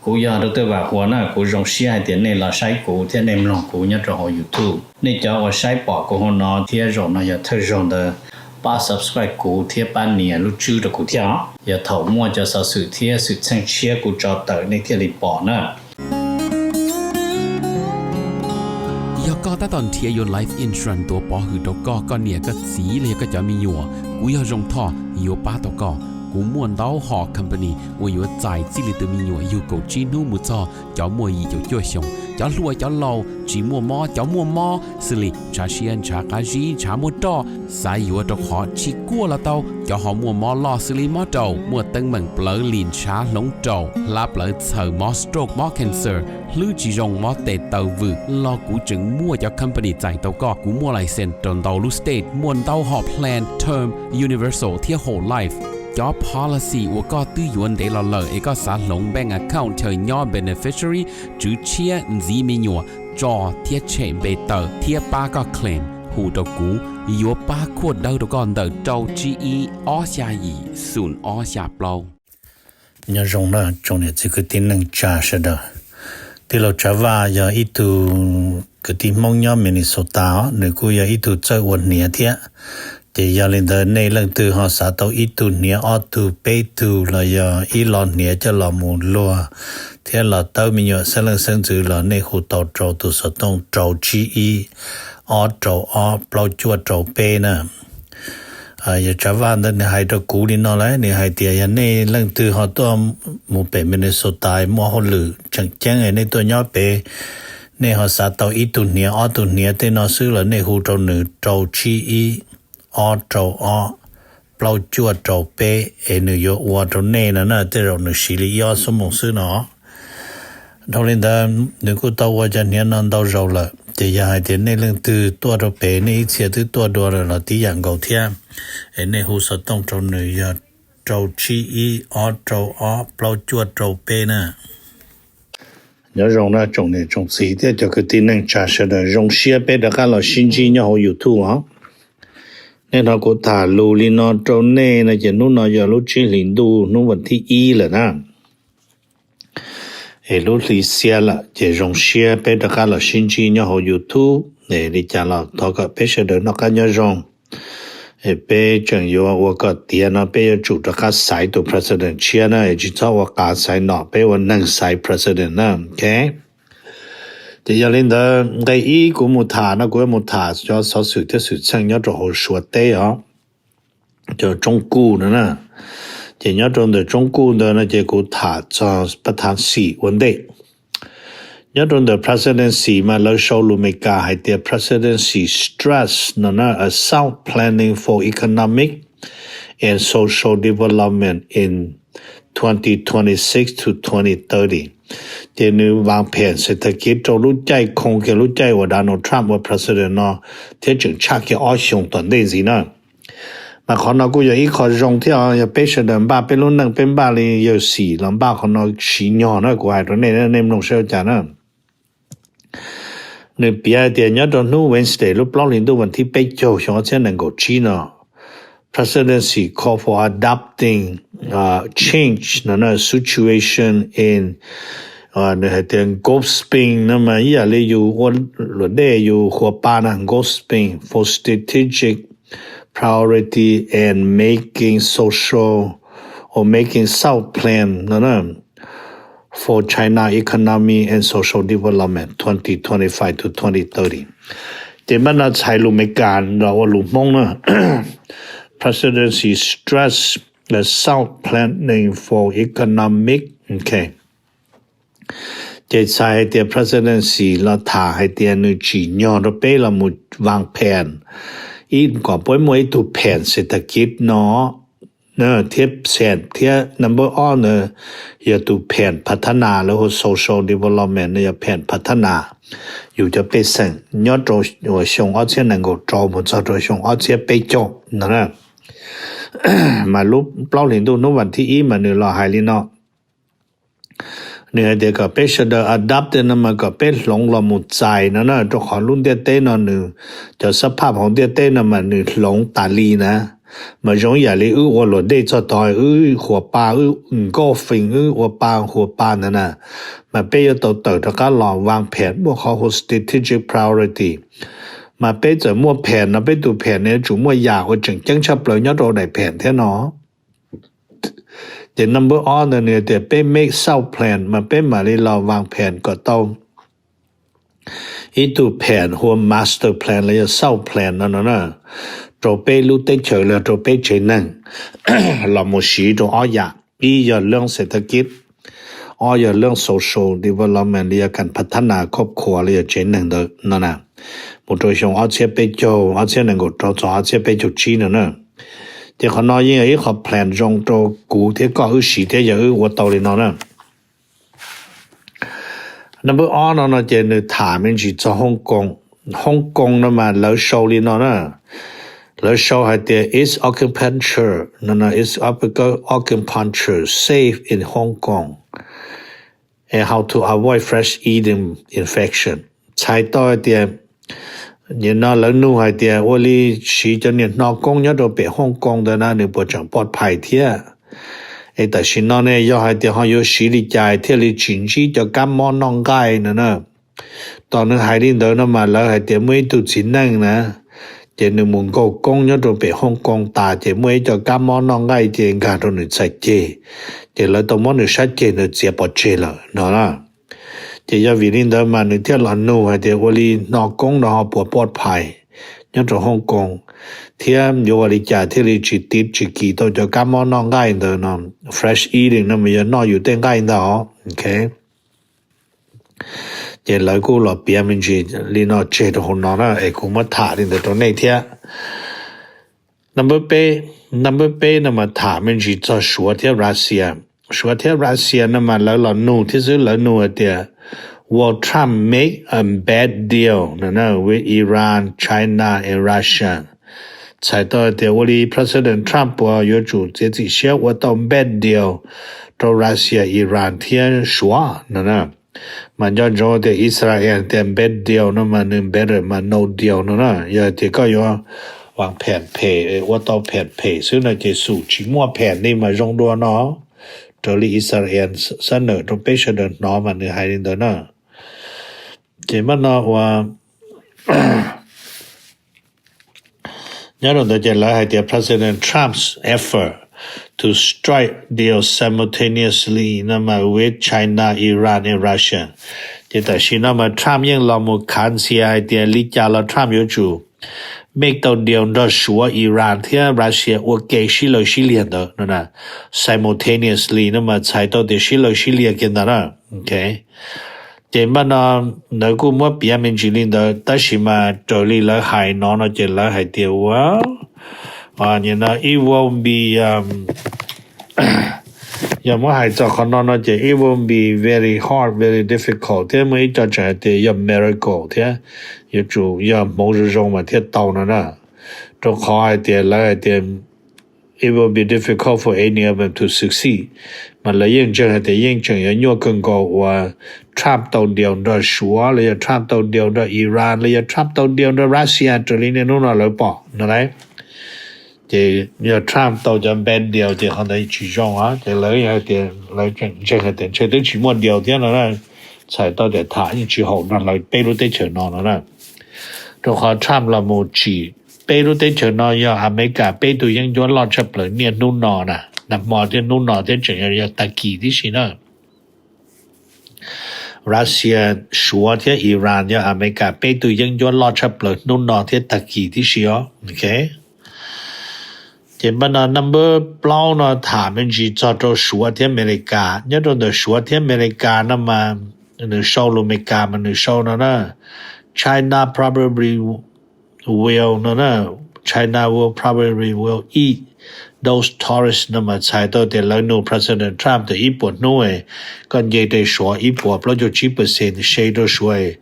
Kuv yog Doctor Vam Huas na, kuv zoo siab hais tias nej los saib kuv thiab nej mloog kuv nyob rau hauv YouTube. Nej cov uas saib pom kuv hauv no thiab zaum no yog thawj zaug ntawd, pab subscribe kuv thiab pab nias lub tswb rau kuv thiab os. Yog thaum muaj cov xov xwm thiab xwm txheej tshiab kuv tso tawm nej thiaj li pom na. Yog koj tab tom nrhiav yuav life insurance tuav pov hwm rau koj, koj niam koj txiv los yog koj cov me nyuam, kuv yog Zoo Thoj yuav pab tau koj. Kuv muaj ntau hom company uas yuav txais txij li tus me nyuam yug kaum tsib hnub mus txog cov muaj yim caum cuaj xyoos, cov hluas cov laus, tsis muaj mob cov muaj mob, xws li ntshav siab ntshav qab zib ntshav muaj roj, xav yuav rau qhov tsis kuaj los tau, cov ho muaj mob loj xws li mob raum, muaj teeb meem plawv lim ntshav hloov raum, hlab plawv txhaws, mob stroke mob cancer, hlwb tsis zoo mob tes taw vwm los kuv tseem muaj cov company txais tau koj. Kuv muaj license rau ntau lub state, muaj ntau hom plan term, universal thiab whole life. Cov policy uas koj twb yuav ntev los lawm es koj xav hloov bank account chaw nyob beneficiary, tswv tshiab, ntxiv me nyuam, tso thiab tshem npe tawm thiab pab koj claim, hu rau kuv, yuav pab khuaj dawb rau koj ntawm rau tsib ib ob xya yim xoom ob xya plaub. Nyob zoo na tsoom niam txiv kwv tij neej tsa sawv daws. Tij laug Tsav Vaj yog ib tug kwv tij Hmoob nyob Minnesota os, nws kuj yog ib tug txawj ua hniav thiab. Ces yog li ntawd nej leej twg ho xav tau ib tug hniav ob tug peb tug los yog ib lo hniav coj los mus luag thiab los tawb me nyuam xeeb leej xeeb ntxwv los nej hu tau rau tus xov tooj rau tsib ib ob rau ob plaub cuaj rau peb na. Yog Tsav Vaj ntawd nws hais rau kuv li no lawm, nws hais tias yog nej leej twg ho tuaj mus pem Minnesota muaj hauj lwm tseem ceeb nej tuaj nyob pem, nej ho xav tau ib tug hniav ob tug hniav tej no xwb los nej hu rau nws rau tsib ib ob rau ob plaub cuaj rau peb es nws yuav ua rau nej no na, tej zaum nws siv li ib ob xuab moos xwb no. Dhau li ntawd nws kuj tau ua cov hniav no ntau zaus lawm, ces yog hais tias nej leej twg tuaj rau pem nej ib txhia twb tuaj dua lawm los tib yam nkaus thiab, es nej hu xov tooj rau nws yog rau tsib ib ob rau ob plaub cuaj rau peb na. Nyob zoo na tsoom niam tsoom txiv thiab cov kwv tij neej tsa sawv daws, zoo siab peb rov qab los sib ntsib nyob hauv YouTube os. Nej hnov kuv tham lus li no rau nej no ces hnub no yog lub tsib hlis ntuj hnub vas thib ib lawm na. Es lub hli xiab lawm ces zoo siab peb rov qab los sib ntsib nyob hauv YouTube. Es li cas los thov kom peb sawv daws noj qab nyob zoo. Es peb tseem yuav ua kom tiav no peb yuav tsum rov qab xaiv tus president tshiab na, es tsis txhob ua qav xaiv nom, peb ua neeg xaiv president na, ok. Ces yog li ntawd nqe ib kuv mus tham no kuv yuav mus tham cov xov xwm thiab xwm txheej nyob rau hauv Suav teb os, cov tsoob kuj no na. Ces nyob rau ntawm tsoob kuj ntawd no ces kuv tham txog pab thav xim ua ntej. Nyob rau ntawm presidency mas lawv sau lus Meskas hais tias presidency stress no na, assault planning for economic and social development in twenty twenty-six to twenty thirty. Ces nws vas phem xes thas kiv rau lub caij khoo kiag lub caij uas Donald Trump ua president no thiab tseem tshaj kiag ob xyoos tom ntej ntxiv na. Mas qhov no kuj yog ib qho zoo thiab, yog peb sawv daws npaj peb lub neej peb npaj li yawg xim los npaj qhov no siv nyog na, kuv hais rau nej, nej mloog saib ua cas na. Nws piav hais tias nyob rau hnub Wednesday lub plaub hlis ntuj vas thib peb caug xyoo ob txhiab nees nkaum tsib no, presidency call for adapting change no na, situation in, nws hais tias Gulf Spring no mas ib yam li yus ua luam dej yus hua pa na, Gulf Spring for strategic priority and making social or making sound plan no na for China economy and social development twenty twenty-five to twenty thirty. Ces npaj no txhais lus Meskas los ua lus Hmoob na, presidency stress the sound planning for economic, ok. Ces txhais hais tias presidency los tham hais tias nws tsim nyog rau peb los mus vas phem, ib kom peb muaj ib tug phem xes thas kiv no thiab, thiab number ob ntawd yog tus phem phav thab nas, lawv hu social development no yog phem phav thab nas yus cov pej xeem nyob rau xyoo ob txhiab nees nkaum rau mus txog rau xyoo ob txhiab peb caug no na. Mas lub plaub hlis ntuj hnub vas thib ib mas nws los hais li no. Nws hais tias kom peb sawv daws adapt no mas kom peb hloov los mus txais no na, rau qhov lub ntiaj teb no nws, cov xab phaj hauv ntiaj teb no mas nws hloov tas li na. Mas zoo ib yam li wb ua luam dej txog tod, wb huas pa, wb nkauj fees, wb ua pa huas pa ntawd na, mas peb yuav tau tawm rov qab los vaaj phem muaj qhov hu strategic priority. Mas peb txawm muaj phem no, peb tus phem no yuav tsum muaj yam uas tseem ceeb tshaj plaws nyob rau daim phem thiab no. Ces number ob ntawd nws tias peb make sub plan, mas peb mam li los vaaj phem kom tau ib tug phem hu ua master plan los yog sub plan no no na, rau peb lub teb chaws los rau peb tsev neeg los mus siv rau ob yam. Ib yog lub xev thab kib, ob yog lub social development los yog kam pha thab nas khob khuas los yog tsev neeg ntawd no na, mus rau xyoo ob txhiab peb caug, ob txhiab nees nkaum rau txog ob txhiab peb caug tsib no na. Ces qhov no yeej yog ib qhov plan zoo rau kuv thiab koj wb siv thiab yog wb ua tau li no na. Number ob no no ces nws tham me ntsis txog Hong Kong. Hong Kong no mas lawv sau li no na, lawv sau hais tias is acupuncture no no, is acupuncture safe in Hong Kong and how to avoid flesh-eating infection. Txhais tau hais tias, nim no lawv nug hais tias ua li siv cov niag hno koob nyob rau pem Hong Kong ntawd na nws puas tseem pov phais thiab. Es tam sim no ne yog hais tias ho yuav siv li cas thiaj li tsis ntsib cov kab mob noj nqaij no na. Tos nws hais li ntawd no mas lawv hais tias muaj ib tug txiv neej na, ces nws mus nkaug koob nyob rau pem Hong Kong tas ces muaj ib co kab mob noj nqaij ces nkag rau nws txhais ceg, ces lawv tau muab nws sab ceg ntawd txiav pov tseg lawm no na. Ces yog vim li ntawd mas nws thiaj los nug hais tias ua li hno koob no ho puas pov phais nyob rau Hong Kong, thiab yuav ua li cas thiaj li tsis tiv tsis kis tau cov kab mob noj nqaij ntawd no. Flesh-eating no mas yog noj yus tej nqaij ntag os. Ces lawv kuj los piav me ntsis li no tseg rau hauv no na es kuv muab tham li ntawd rau nej thiab. Number peb, number peb no mas tham me ntsis txog Suav thiab Russia. Suav thiab Russia no mas lawv los nug thiab xwb, lawv nug hais tias, will Trump make a bad deal no na with Iran, China and Russia? Txhais tau hais tias ua li President Trump puas yuav tsum txiav txim siab ua tau bad deal rau Russia, Iran thiab Suav no na. Mas nco ntsoov tias Israel tias bad deal no mas nws better mas no deal no na. Yog tias koj yuav vaaj phem phem, ua tau phem phem xwb no ces xum tsis muaj phem li mas zoo dua no. Raws li Israel xab nawm rau peb sawv daws hnov mas nws hais li ntawd na. Ces mas no ua nyob rau ntawd ces lawv hais tias President Trump's effort to strike deal simultaneously no mas with China, Iran and Russia. Ces tam sim no mas Trump yeej los mus khav ntxhias hais tias li cas los Trump yuav tsum make tau deal nrog Suav, Iran thiab Russia ua ke sib law sib liag ntawd no na. Simultaneously no mas txhais tau tias sib law sib liag kiag ntawd na. Ces mas no lawv kuj muab piav me ntsis li ntawd tab sis mas raws li lawv hais no no ces lawv hais tias ua, it will be, yog muab hais txog qhov no no ces it will be very hard, very difficult thiab muaj ib co tseem hais tias yog miracle thiab yuav tsum yog hmoov zoo zoo mas thiaj tau no na. Rau qhov hais tias lawv hais tias it will be difficult for any of them to succeed. Mas lawv yeej ntseeg hais tias yeej tseem yuav nyuaj kawg nkaus uas Trump tau deal nrog Suav los yog Trump tau deal nrog Iran los yog Trump tau deal nrog Russia raws li niaj hnub no lawv pom no lauj. Ces yog Trump tau cov bad deal ces qhov ntawd tsis zoo os, ces lawv hais tias lawv tseem ntseeg hais tias ntshe twb tsis muaj deal thiab no na. Txhais tau tias tham yeej tsis haum nrog lawv peb lub teb chaws no no na. Rau qhov Trump los mus tsim peb lub teb chaws no yog Amelikas peb tug yeeb ncuab loj tshaj plaws niaj hnub no na, nag hmo thiab hnub no thiab tseem yog tag kis tib si na. Russia, Suav thiab Iran yog Amelikas peb tug yeeb ncuab loj tshaj plaws hnub no thiab tag kis tib si os. Ces npaj no number plaub no tham me ntsis txog rau Suav thiab Amelikas. Nyob rau ntawm Suav thiab Amelikas no mas nws sau lus Amelikas mas nws sau no na, China probably will no na, China will probably will eat those tourists no mas txhais tau tias lawv nug President Trump tias ib puas hnub koj nce rau Suav ib puas plaub caug tsib percent se rau Suav,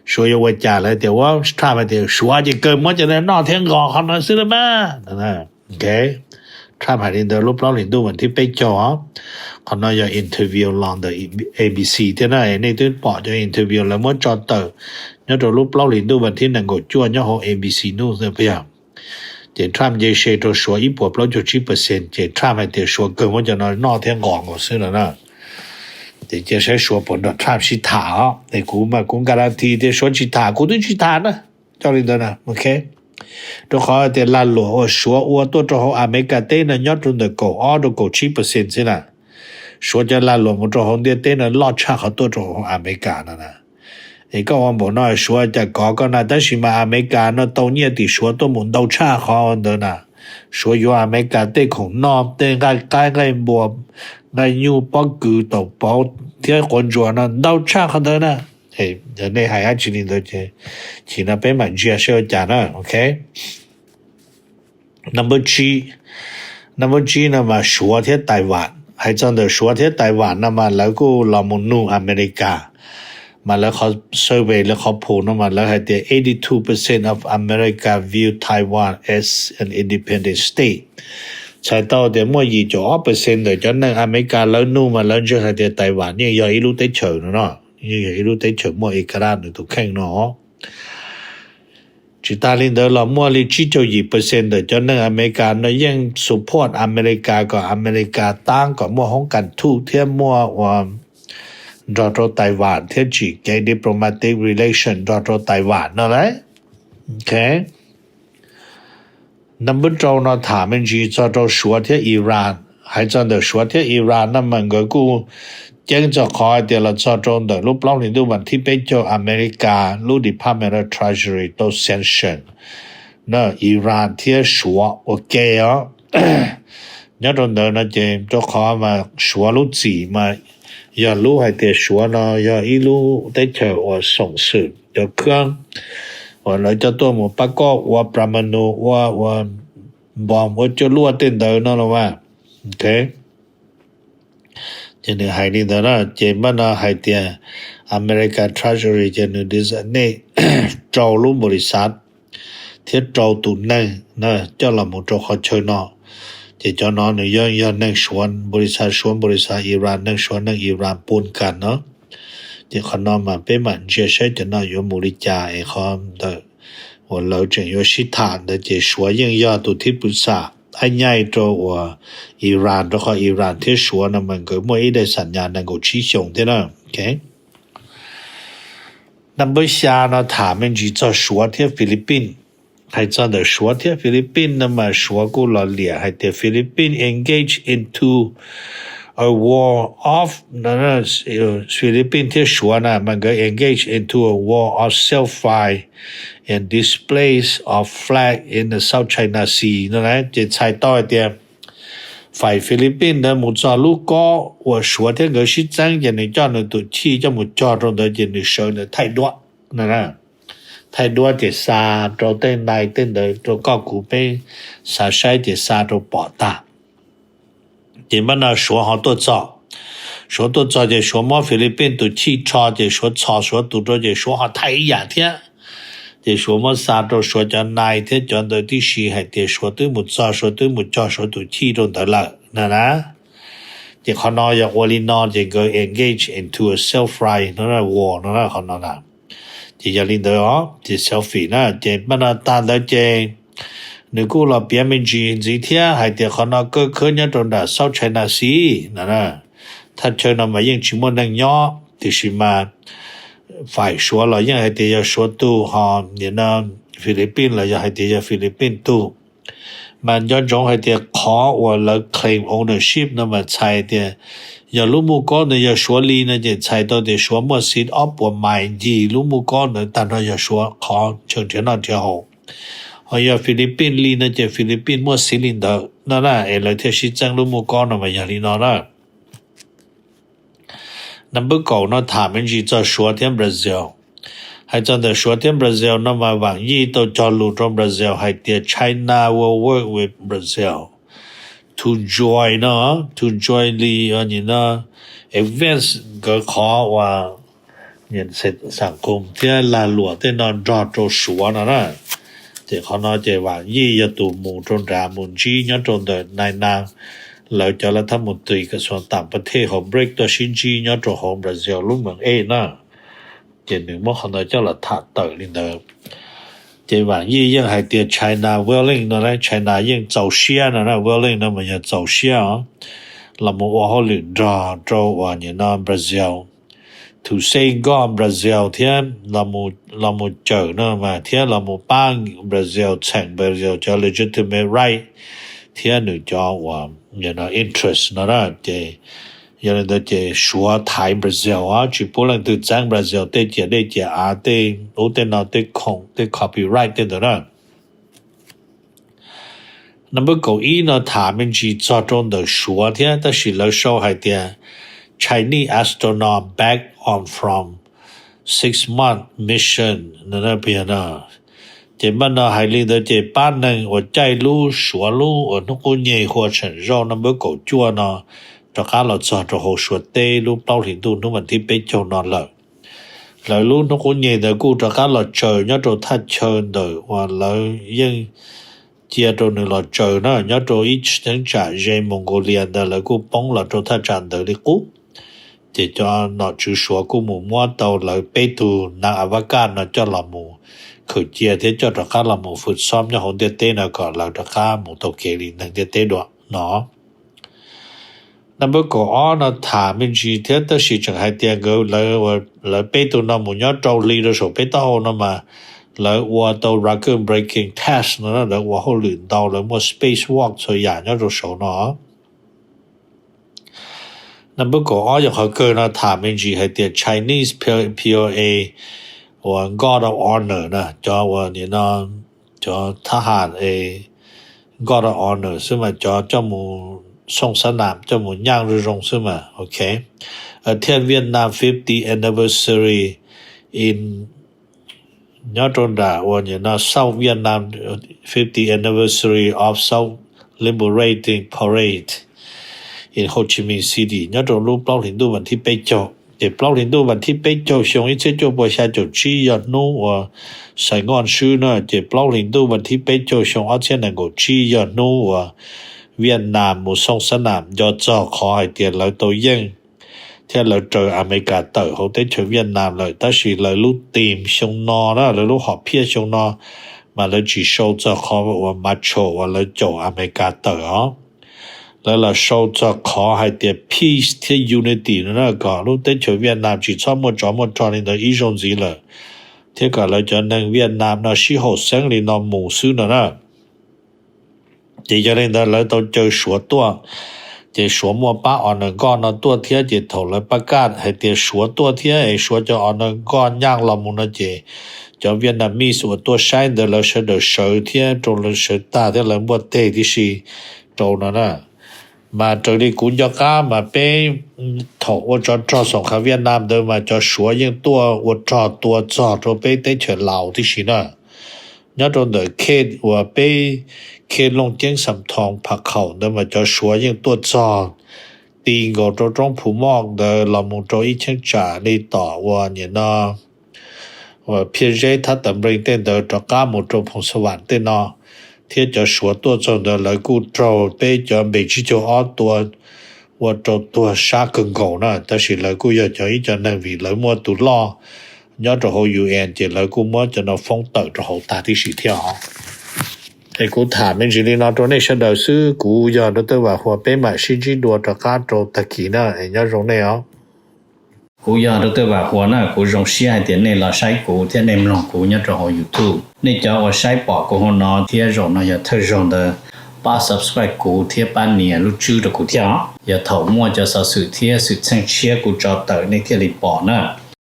Suav yuav ua cas lawv tias, Trump hais tias Suav ces kawg muab cov no noj thiab nqos qhov no xwb las mas. Trump hais li ntawd lub plaub hlis ntuj vas thib peb caug. Qhov no yog interview los ntawm A B C thiab na, nej twb pom cov interview lawv muab tso tawm nyob rau lub plaub hlis ntuj vas thib nees nkaum cuaj nyob hauv A B C News puas yog? Ces Trump nce se rau Suav ib puas plaub caug tsib percent, ces Trump hais tias Suav kawg muab cov no noj thiab nqos nkaus xwb no na. Ces cia saib Suav puas nrog Trump sib tham os. Es kuv mas kuv guarantee tias Suav tsis tham, kuv twb tsis tham na. Coj li ntawd na, ok. Rau qhov tias lag luam uas Suav ua tuaj rau hauv Amelikas teb no nyob rau ntawm kaum ob rau kaum tsib percent xwb na. Suav cov lag luam mus rau hauv ntiaj teb no loj tshaj qhov tuaj rau hauv Amelikas no na. Es koj ua npaum no Suav cas kov koj na, tab sis mas Amelikas no tau nyiaj tim Suav tuaj mus ntau tshaj qhov ntawd na. Suav yuav Amelikas tej khoom noj, tej nqaij qaib nqaij npua, nqaij nyuj pob kws taum pauv thiab quav ntsuas no ntau tshaj qhov ntawd na. Nej hais dab tsi li ntawd ces chim no peb mam ntsia saib ua cas na, ok. Number tsib, number tsib no mas Suav thiab Taiwan. Hais txog ntawm Suav thiab Taiwan no mas lawv kuj los mus nug Amelikas, mas lawv qhov survey, lawv qhov phum no mas lawv hais tias eighty two percent of America view Taiwan as an independent state. Txhais tau tias muaj yim caum ob percent ntawm cov neeg Amelikas lawv nug mas lawv ntseeg hais tias Taiwan yeej yog ib lub teb chaws no no, yeej yog ib lub teb chaws muaj ib ka dab nws tus kheej no. Tsis tas li ntawd los muaj li tsib caug yim percent ntawm cov neeg Amelikas no yeej support Amelikas kom Amelikas tab kom muaj hoob kas thuj thiab muaj ua nrog rau Taiwan thiab tsim kev diplomatic relation nrog rau Taiwan no lauj. Ok. Number rau no tham me ntsis txog rau Suav thiab Iran. Hais txog ntawm Suav thiab Iran no mas nkawd kuj ceeb txog qhov hais tias los txog rau ntawm lub plaub hlis ntuj vas thib peb caug Amelikas lub Department of Treasury tau sanction na Iran thiab Suav ua ke os. Nyob rau ntawd no ces rau qhov mas Suav lub txim mas yog lub hais tias Suav no yog ib lub teb chaws uas xoom xwm cov khab uas lawv coj tuaj mus pab koj ua pramanu, ua ua npom, ua cuaj luaj tej ntawd no los mas. Ok. Ces nws hais li ntawd na, ces npaj no hais tias America Treasury ces nws designate rau lub npaum li xav thiab rau tus neeg coj los mus rau qhov chaw no. Ces cov no nws yeej yog neeg Suav, npaum li xav Suav, npaum li xav Iran, neeg Suav neeg Iran pun kas no. Ces qhov no mas peb mam ntsia saib cov no yuav mus li cas es qhov ntawd uas lawv tseem yuav sib tham ntawd ces Suav yeej yog tus thib pwv xam aib nyaij rau uas Iran, rau qhov Iran thiab Suav no mas nkawd muaj ib daim xam nyas nees nkaum tsib xyoos thiab na. Ok. Number xya no tham me ntsis txog Suav thiab Philippines. Hais txog ntawm Suav thiab Philippines no mas Suav kuj los liam hais tias Philippines engage into a war of, Philippines thiab Suav na mas nkawd engage into a war of self-fight and displays of flag in the South China Sea no na. Ces txhais tau hais tias fais Philippines ntawd mus txog lub kob uas Suav thiab nkawd sib txeeb ces nws coj nws tus chij coj mus cog rau ntawd ces nws sawv ntawd thaij duab no na. Thaij duab ces xa rau tej nai tej ntawd rau koj kuv peb xav saib ces xa rau pom tag. Ces npaj no Suav ho tuaj txog, Suav tuaj txog ces Suav muab Philippines tus chij rho ces Suav txhos Suav tus rau ces Suav ho thaij ib yam thiab. Ces Suav muab xa rau Suav cov nai thiab cov ntawd tib si hais tias Suav twb mus txog, Suav twb mus cog Suav tus chij rau ntawd lawm na na. Ces qhov no yog ua li no ces nkawd engage into a self-fight no war no qhov no na. Ces yog li ntawd os ces selfie na ces npaj no tag ntawd ces nws kuj los piav me ntsis ntxiv thiab hais tias qhov no kawj khawb nyob rau nram South China Sea no na. Thaj chaw no mas yeej tsis muaj neeg nyob tiam sis mas fais Suav los yeej hais tias yog Suav tug ho, nim no Philippines los yog hais tias yog Philippines tug. Mas nco ntsoov hais tias qhov uas lawv claim ownership no mas txhais tias yog lub muj kob ntawd yog Suav li no ces txhais tau tias Suav muaj xib ob puas mais ncig lub muj kob ntawd tag nrho yog Suav qhov chaw nrhiav noj nrhiav haus. Ho yog Philippines li no ces Philippines muaj xib li ntawd no na es lawv thiaj sib txeeb lub muj kob no mas yog li no na. Number kaum no tham me ntsis txog Suav thiab Brazil. Hais txog ntawm Suav thiab Brazil no mas Vam Yij tau cog lus rau Brazil hais tias China will work with Brazil to join no, to jointly no advance nkawd qhov uas xam koom thiab lag luam tej no nrog rau Suav no na. Ces qhov no ces Vam Yij yog tus mus rau nrad mus ntsib nyob rau ntawm nai na lawv cov lav thab mus tris kas xuas tam pa thej hauv break tuaj sib ntsib nyob rau hauv Brazil lub mees ej na. Ces nws muab qhov ntawd coj los tham tawm li ntawd. Ces Vam Yij yeej hais tias China willing no, China yeej txaus siab no, willing no mas yog txaus siab os, los mus ua hauj lwm nrog rau uas nim no Brazil, to say nkoj Brazil thiab los mus cawm no mas thiab los mus pab Brazil, txheem Brazil cov legitimate right thiab nws cov uas interest no na. Ces yog li ntawd ces Suav thaiv Brazil os, tsis pub leej twg txeeb Brazil tej ciam dej ciam av tej ub tej no tej khoom tej copyright tej ntawd na. Number kaum ib no tham me ntsis txog rau ntawm Suav thiab, tab sis lawv sau hais tias Chinese astronaut back on from six month mission no. Ces npaj no hais li ntawd ces pab neeg uas caij lub Suav lub uas hnub qub nyeg hua tseem zauj number kaum cuaj no rov qab los txog rau hauv Suav teb lub plaub hlis ntuj hnub vas thib peb caug no lawm. Lawv lub hnub qub nyeg ntawd kuj rov qab los tsaws nyob rau thaj chaw ntawm uas lawv yeej cia rau nws los tsaws na, nyob rau ib cheeb tsam ze Mongolia ntawd lawv kuj poob los rau thaj tsam ntawd li qub. Ces cov nom tswv Suav kuj mus muab tau lawv peb tug nav a va kaj no coj los mus khaws cia thiab coj rov qab los mus fwm xob nyob hauv ntiaj teb no kom lawv rov qab mus tau kev li neeg ntiaj teb dua no. Number kaum ob no tham me ntsis thiab, tab sis tseem hais tias nkawd lawv peb tug no mus nyob rau hli rau saum peb taub hau no mas lawv ua tau record breaking test no, lawv ua hauj lwm ntau, lawv muaj space walk txhua yam nyob rau saum no. Number kaum ob yog qhov kawg no tham me ntsis hais tias Chinese P L A uas guard of honor na, cov uas nim no cov thab ham es guard of honor xwb mas cov coj mus xoo xab nam coj mus nyaj zoo zoo xwb mas, ok. Attend Vietnam fifty anniversary in, nyob rau nram uas nim no South Vietnam fifty anniversary of South Liberating Parade in Ho Chi Minh City nyob rau lub plaub hlis ntuj vas thib peb caug. Ces plaub hlis ntuj vas thib peb caug xyoo ib txhiab cuaj pua xya caum tsib yog hnub uas Sài Gòn swb na, ces plaub hlis ntuj vas thib peb caug xyoo ob txhiab nees nkaum tsib yog hnub uas Vietnam mus xoo xab nam nco txog qhov hais tias lawv tau yeej thiab lawv raws Amelikas tawm hauv teb chaws Vietnam lawm, tab sis lawv lub team xyoo no na, lawv lub hom phiaj xyoo no mas lawv tsis sau txog qhov uas macho uas lawv caum Amelikas tawm os. Lawv los sau txog qhov hais tias peace thiab unity no na, kom lub teb chaws Vietnam tsis txhob muaj tsov muaj rog li ntawd ib zaug ntxiv lawm, thiab kom lawv cov neeg Vietnam no sib haum xeeb li no mus xwb no na. Ces yog li ntawd lawv tau caw Suav tuaj, ces Suav muaj pab honor guard no tuaj thiab, ces thaum lawv pab kaj hais tias Suav tuaj thiab es Suav cov honor guard nyaj los mus no ces cov Vietnamese uas tuaj saib ntawd lawv sawv daws sawv thiab rau lawv sawv tag thiab lawv npuaj teg tib si rau no na. Mas raws li kuv nco qab mas peb thaum ua tsov rog xoom khav Vietnam ntawd mas cov Suav yeej tuaj ua rog tua txog rau peb teb chaws Laus tib si na. Nyob rau ntawm khej uas peb khej Looj Ceeb Xam Thoo Pham Khaum ntawd mas cov Suav yeej tuaj txog ti nkaus rau roob Phu Moj ntawd los mus rau ib cheeb tsam li tom uas nim no uas Phiaj Zeb Thab Tas Nplees tej ntawd rov qab mus rau Phoos Xa Vam tej no, thiab cov Suav tuaj txog ntawd lawv kuj raug peb cov npe tsib caug ob tua ua rau tuag sab kawg nkaus na, tab sis lawv kuj yog cov ib co neeg vim lawv muaj tus loj nyob rau hauv U N ces lawv kuj muab cov no foob tawm rau hauv tag tib si thiab os. Es kuv tham me ntsis li no rau nej sawv daws xwb, kuv yog Dr. Vam Huas, peb mam sib ntsib dua rov qab rau tag kis na, es nyob zoo nej os. Kuv yog Dr. Vam Huas na, kuv zoo siab hais tias nej los saib kuv thiab nej mloog kuv nyob rau hauv YouTube. Nej cov uas saib pom kuv hauv no thiab zaum no yog thawj zaug ntawd, pab subscribe kuv thiab pab nias lub tswb rau kuv thiab os. Yog thaum muaj cov xov xwm thiab xwm txheej tshiab kuv tso tawm nej thiaj li pom na.